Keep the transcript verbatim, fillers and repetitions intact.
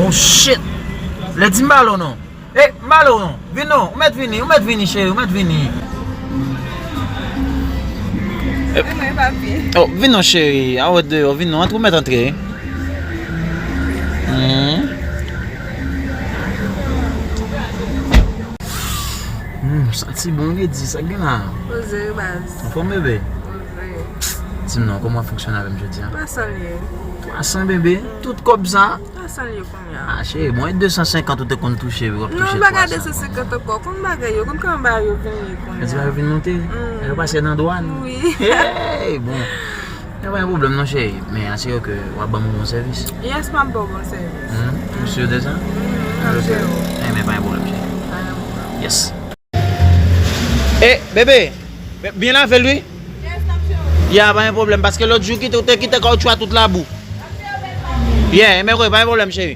Oh shit! Lè di m ba l ou non. E, m ba l ou non. Vin non. Ou mèt vini, ou mèt vini, cheri, ou mèt vini. Mwen pa vin. Oh, vin non, cheri. A wè deyò, vin non. Antre, ou mèt antre. Hmm. Hmm, santi bon, lady, sa k gen la? Poze, baz. Anfòm, bebe? Poze. Di m non, kòman w fonksyone avè m jodi a? Twa san l ye. Twa san, bebe? Tout kòb sa? Twa san l ye kounye a. Ah, cheri, bon, e de san senkant ou te konn touche, w ap touche Non, bagay twa san. De san senkant ankò. Konn bagay yo, konn kòman bagay yo vin ye kounye a. Yo di bagay yo vin monte? Mm. Yo pase nan dwàn? Wi. Hey, bon. Nan pa gen pwoblèm non, cheri. Men asire w ke w ap ban m yon bon sèvis. Yes, m ap ba w bon sèvis. Hmm? Ou si de sa? Mm, m ap jere w. Eh, men pa gen pwoblèm, cheri. Pa gen pwoblèm. Yes. Eh, bebe, byen lave l, wi. Ya, pa gen pwoblèm, paske lòt jou kite, ou te kite kawotchou a tout labou. Yeah, men kwe, pa gen pwoblèm, cheri.